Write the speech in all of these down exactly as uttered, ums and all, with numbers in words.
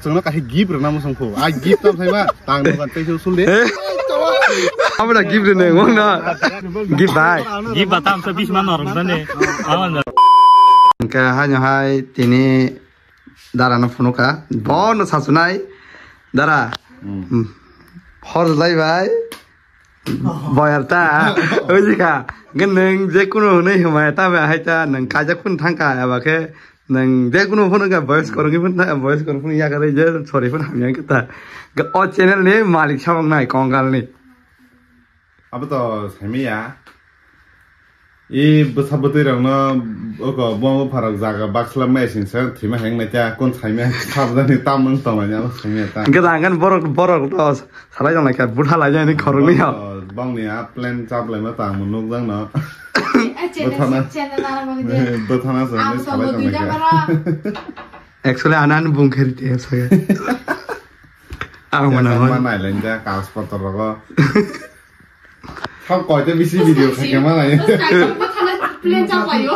Chwngno kahi gift rwna muchung kho. Ai gift tam saiba, tang no kan tei sul de. Abo da gift rwne, wng na. Gift bai. Gift ba tam sa bis man norok dane. Aman da. Hwnkhe haino hai tini dara no phunukha. Bono sasunai. Dara. Hmm. Hmm. Hor lai bai. Boyar ta. Ujika. Ngen neng je kuno hwnwi hwmaya ta ba hai ta neng kaijak phun thangka aba khe neng je kuno phun ka voice korongwi phun ta voice korong phun ya kare je sorry phun hamya khe ta. Ga o channel ni malik samung nai kongal ni. Abo to saimiya. I bwsa bwtwi rokno oko buma bupharok jaga baksla mai sing sa thwima heng nai kya kon saimya sabjani tam wng tong ani abo saimya ta. Hwnkhe da hwnkhe borok borok to salai jang lai kha butha lai jani khoroknwi yo. Bongni a plan chap lai ma tang mo nuk jang no. Bwthana bwthana sa salai jang lai kha. Actually anan bung kher te sa. Ang mana hon. Mana lai ja kas pator rogo. Thang koite bisi video khaikhe ma lai. Plan chapayo.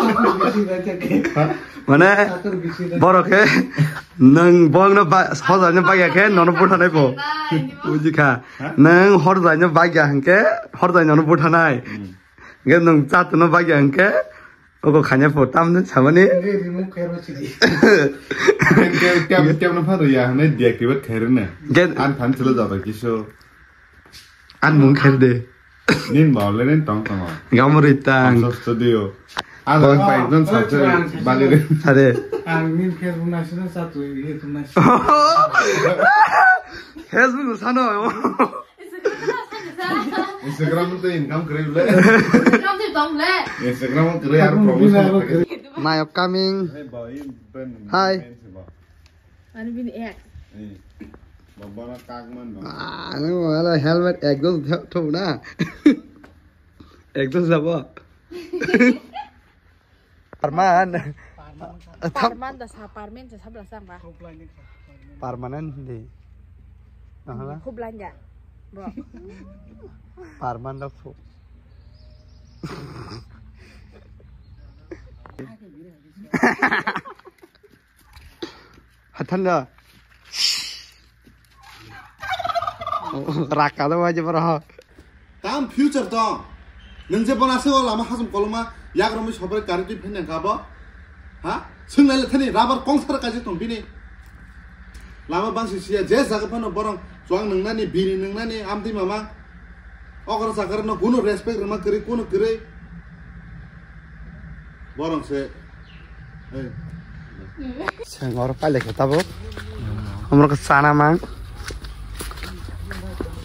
Mane borok khe nwng bongno ba hojai no bagya khe nono buthanai bo. Buji kha. Nwng hor jai no bagya hwnkhe hor jai nono buthanai. Hwnkhe nwng chat no bagya hwnkhe obo khanya pho tamno samani. Remove khairma chidi. Tep tep no pharo ya hwnwi deactivate khairwne. An phan chwla jaba kisu. An mung kher de. Nin ba le nin tong tong. Gamori tang. Ang sos studio. Ang bai jon sa che bali de. Are. Ang nin kher runa sina sa tu ye tu na. Facebook sano. Instagram tu income kre le. Instagram tu tong le. Instagram kre ar promotion. My upcoming. Hi. Ani bini ex. Babana kak man ba. Ah, nang wala helmet exhaust thau na. Exhaust jabo. Parman. Parman da sa parmen sa sabla sang ba. Permanent di. Aha. Khub lanja. Bo. Parman da fu. Hathan da. Raka da wajib raha. Tam future tong. Nwng je bona se o lama hasum koloma yagromwi sobrai kari twi phainya kabo. Ha? Swngnai le thani rubber kongsar kaisa tong bini. Lama bangsi siya je jaga phano borong chuang nwngnani, biri nwngnani, amtwi mama. Okra chakra no kuno respect rwma kwrwi, kuno kwrwi. Borong se. Hey. Seng oro pailai khe tabuk. Amro khe chana mang.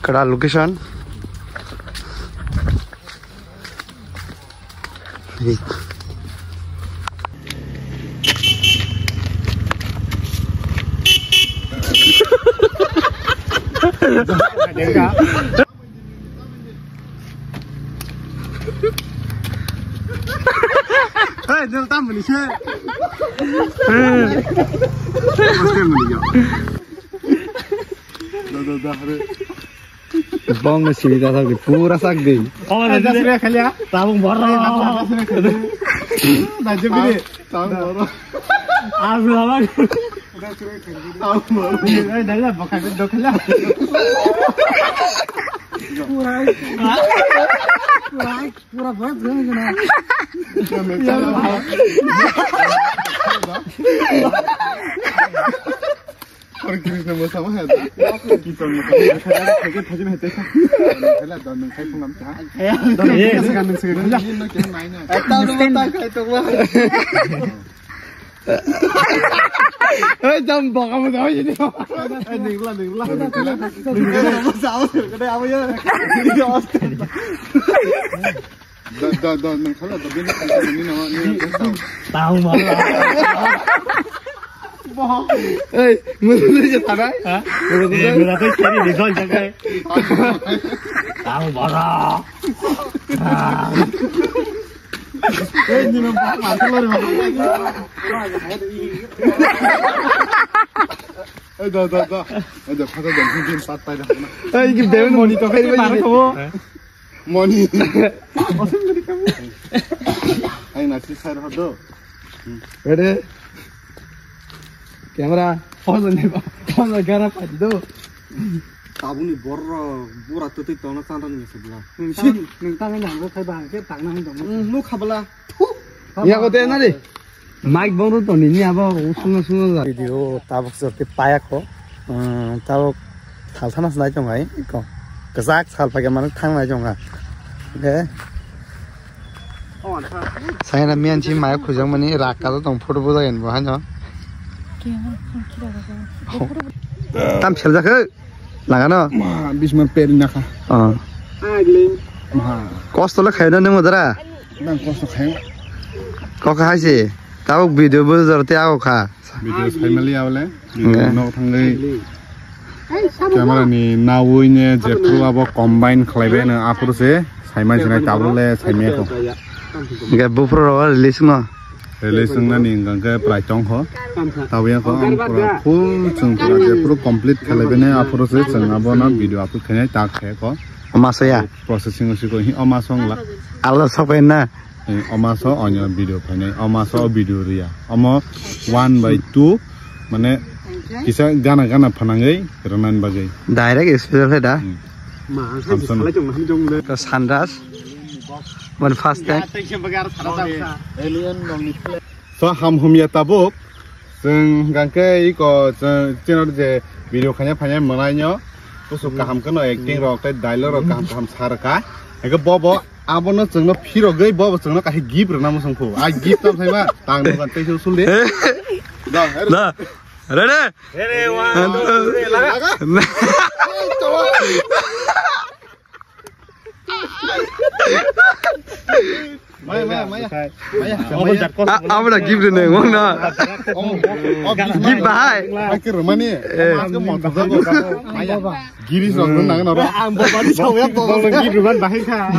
Kwtal location. Hey. Hey, nil tam ni se. Hey. Oke, muni yo. Da, da, da, hare. Bong ni simi da sak di, pura sak di. Oh, da, da, da, khalia. Tabung bor. Da, da, da, da, da, da, da, da, Tang boro. Asu apa? Tang boro. Eh, dah lah, bakal dokla. Pura, pura, pura, pura, pura. Hare Krishna mosa ma hai da. Kirtan mosa ma hai da. Thajin hai te. Hela don nang khai phungam cha. Don nang khai phungam cha. Ekta no ta khai to ma. Ei jam boka mo jao yini. Ei ningla ningla. Ningla mo jao. Kada abo ya. Da, da, da, nang khala da, bini khala da, nini nama, nini nama. Tahu malah. Ei, mesti je tanai. Hah? Eh, mula tu cari di zon jaga. Tahu malah. Ei, nini nama apa lori mana? Ei, da, da, da. Ei, da, kata da, nini pat pai da. Ei, ini dewan monitor kai bai. Moni. Ang nasi sai rw do. Ready? Camera, photo ni, photo gara padi do. Tabuni borok, bura twtwi tongna chandra ni se bla. Nung tang, nung tang ni hamro khai ba, ke tang na hung dong. Hmm, nuk khabla. Thu. Ya ko te na de. Mic bong ru tong ni, ni abo, sunga, sunga la. Video tabuk sor ke paya ko. Hmm, tabuk thal thana snai tong ai ko. Kazak sal pake mana thang nai tong ha. Okay. Saina miyan chi maya khujang mani rak ka tong photo bo jagen bo hano. Tam sel jakhe langano. Ma, bismar peri nakha. Oh. Ma. Kosto le khaina nung dara. Nang kosto khayo. Kok hai si. Tabuk video bo jor te ago kha. Video saimali awle. Video nok thangwi. Camera ni nawi ne jephru abo combine khlaibai no aphuru se saimai sinai tabuk le saimai kho. Hingke buphuru rok release no. Release wngna ni hingke prai tong kho. Tabuk yang kho ang pura full chwng pura jephru complete khlaibai ne aphuru se chwng abo no video upload khainai tak khe kho. Oma soya. Processing o siko hi oma song la. Allah sok bai na. Eh, omaso onyo video phainai, omaso o video riya. Omo one by two, mane kisa gana gana phanangwi rwnani bagwi. Direct special he da. Hmm. Samson. To Sandas. One first time. So ham humya tabuk. Chwng hingke iko chwng chino je video khaina phaina mwnainyo. Kusuk kaham keno acting rok tei dialogue rok kaham kaham sa rwkha. Hingke bobo Abono chwngno phirogwi, bobo chwngno kaisa gift rwna muchung phu. Ai gift tam saiba, tang nukan tei sul de. Da, ready? Ready, one, two, three, laga. Maya, maya, maya. Maya. Abo da gift ne, wong na. Gift bahai. Maya. Giri song nang nang ro. Ang bo bani sawi to. Gift ban bahai kha.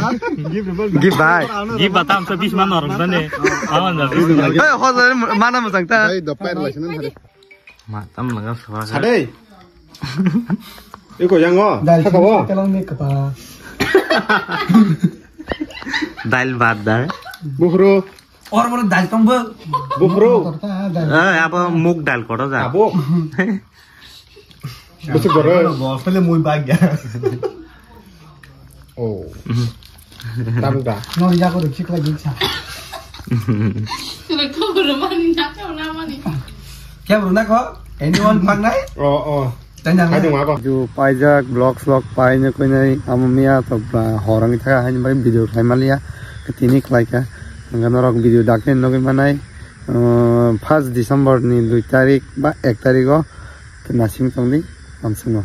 Gift ban. Gift bahai. Gift batam sa bis man norok dane. Awan da bis. Hey, ho da mana mo sangta. Dai do pair la sinan hari. Ma tam laga sawa. Sadai. Iko yango. Dal saka bo. Telang ni kapa. Dal bad da. Buhru. Or boro dal tong bo. Buhru. Eh, abo muk dal koro ja. Abo. Besi gore. Bo pele mui bag ya. Oh. Tam da. Nori jago de chikla jiksa. Kau rumah ni nak kau nama ni. Kya bro na ko? Anyone pang nai? Oh, oh. Tanya. Hai dong apa? Ju paijak vlog vlog paine koinai amo miya to horang tha hai bai video khai maliya. Tini khlai kha. Hingke norok video dakhe nogwi manai. First December ni dui tarik ba ek tarik o nasing tongdi amsungno.